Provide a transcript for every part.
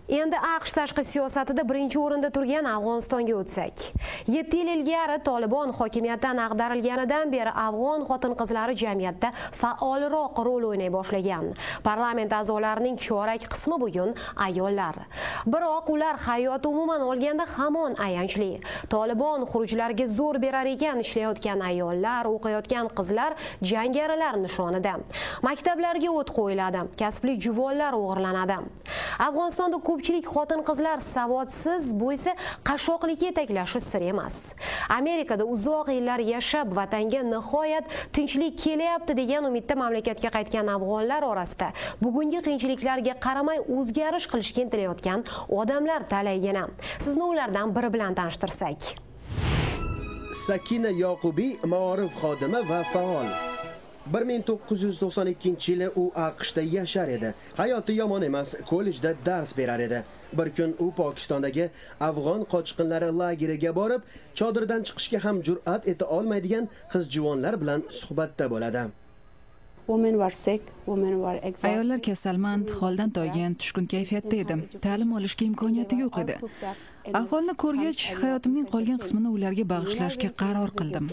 Endi AQSh tashqi siyosatida birinchi o'rinda turgan Afg'onistonga o'tsak. 7 yil ilgari Tolibon hokimiyatdan ag'darilganidan beri afg'on xotin-qizlari jamiyatda faolroq rol o'ynay boshlagan. Parlament a'zolarining chorak qismi bugun ayollar. Biroq ular hayoti umuman olganda hamon ayanchli. Tolibon xurujlarga zo'r berar ekan, ishlayotgan ayollar, o'qiyotgan qizlar jangarilar nishonida. Maktablarga o't qo'yiladi, kasbli juvonlar o'g'irlanadi. Afg'onistonda ko'pchilik xotin-qizlar savodsiz, bu esa qashshoqlikka yetaklashi sir emas. Amerikada uzoq yillar yashab, vatanga nihoyat tinchlik kelyapti degan umidda mamlakatga qaytgan afg'onlar orasida bugungi qiyinchiliklarga qaramay o'zgarish qilishga intilayotgan odamlar talaygina. Sizni ulardan biri bilan tanishtirsak. Sakina Yoqubiy maorif xodimi va faol. 1992-yili u AQShda yashar edi. Hayoti yomon emas, kollejda dars berar edi. Bir kun u Pokistondagi afg'on qochqinlari lageriga borib, chodirdan chiqishga ham jur'at eta olmaydigan qiz juvonlar bilan suhbatda bo'ladi. Ayollar kasalmand, holdan toygan, tushkun kayfiyatda edi. Ta'lim olishga imkoniyati yo'q edi. Ahvolni ko'rgach, hayotimning qolgan qismini ularga bag'ishlashga qaror qildim.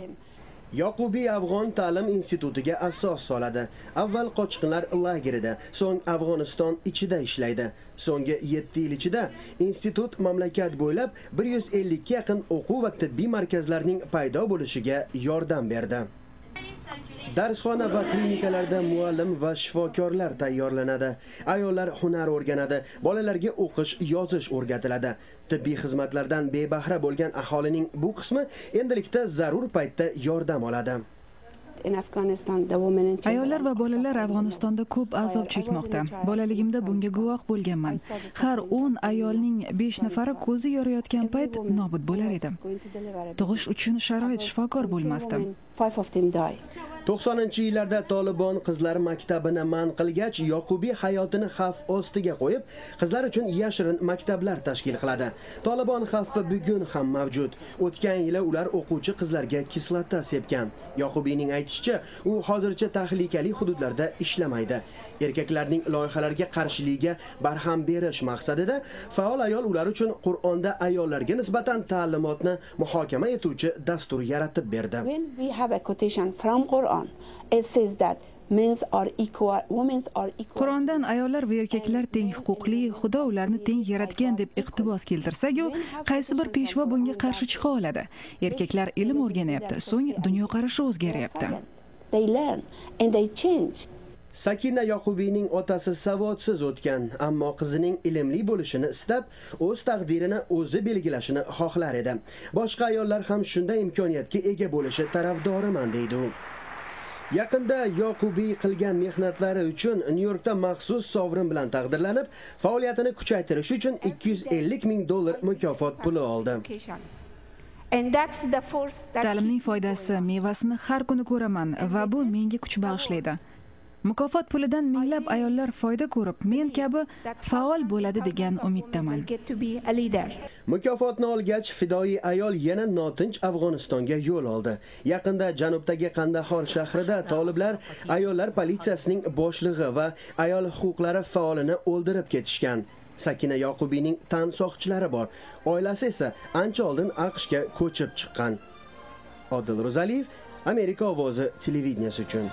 Yoqubiy Afg'on ta'lim institutiga asos soladi. Avval qochqinlar lagerida, so'ng Afg'oniston ichida ishlaydi. So'nggi 7 yil ichida institut mamlakat bo'ylab 150 ga yaqin o'quv va tibbiy markazlarning paydo bo'lishiga yordam berdi. Darsxona va klinikalarda muallim va shifokorlar tayyorlanadi. Ayollar hunar o'rganadi, bolalarga o'qish, yozish o'rgatiladi. Tibbiy xizmatlardan bebahra bo'lgan aholining bu qismi endilikda zarur paytda yordam oladi. Ayollar va bolalar Afg'onistonda ko'p azob chekmoqda. Bolaligimda bunga guvoh bo'lganman. Har 10 ayolning 5 nafari ko'zi yoriyotgan payt nobud bo'lar edi. Tug'ish uchun sharoit, shifokor bo'lmasdi. 90-yillarda Tolibon qizlar maktabini man qilgach, Yoqubiy hayotini xavf ostiga qo'yib, qizlar uchun yashirin maktablar tashkil qiladi. Tolibon xavfi bugun ham mavjud. O'tgan yili ular o'quvchi qizlarga kislota sepgan. Yoqubiyning aytishicha, u hozircha tahlikali hududlarda ishlamaydi. Erkaklarning loyihalarga qarshiligiga barham berish maqsadida faol ayol ular uchun Qur'onda ayollarga nisbatan ta'limotni muhokama etuvchi dastur yaratib berdi. Qur'ondan ayollar va erkaklar teng huquqli, Xudo ularni teng yaratgan deb iqtibos keltirsak-u, qaysi bir peshvo bunga qarshi chiqa oladi? Erkaklar ilm o'rganyapti, so'ng dunyoqarashi o'zgaryapti. Sakina Yoqubiyning otasi savodsiz o'tgan, ammo qizining ilmli bo'lishini istab, o'z taqdirini o'zi belgilashini xohlar edi. Boshqa ayollar ham shunday imkoniyatga ega bo'lishi tarafdoriman, deydi u. Yaqinda Yoqubiy qilgan mehnatlari uchun Nyu-Yorkda maxsus sovrin bilan taqdirlanib, faoliyatini kuchaytirish uchun $250 ming mukofot puli oldi. Ta'limning foydasi, mevasini har kuni ko'raman va bu menga kuch bag'ishlaydi. Mukofot pulidan minglab ayollar foyda ko'rib, men kabi faol bo'ladi degan umiddaman. Mukofotni olgach, fidoyi ayol yana notinch Afg'onistonga yo'l oldi. Yaqinda janubdagi Qandahor shahrida toliblar ayollar politsiyasining boshlig'i va ayol huquqlari faolini o'ldirib ketishgan. Sakina Yoqubiyning tansoqchilari bor. Oilasi esa ancha oldin AQShga ko'chib chiqqan. Odil Ro'zaliyev, Amerika ovozi televideniyasi uchun.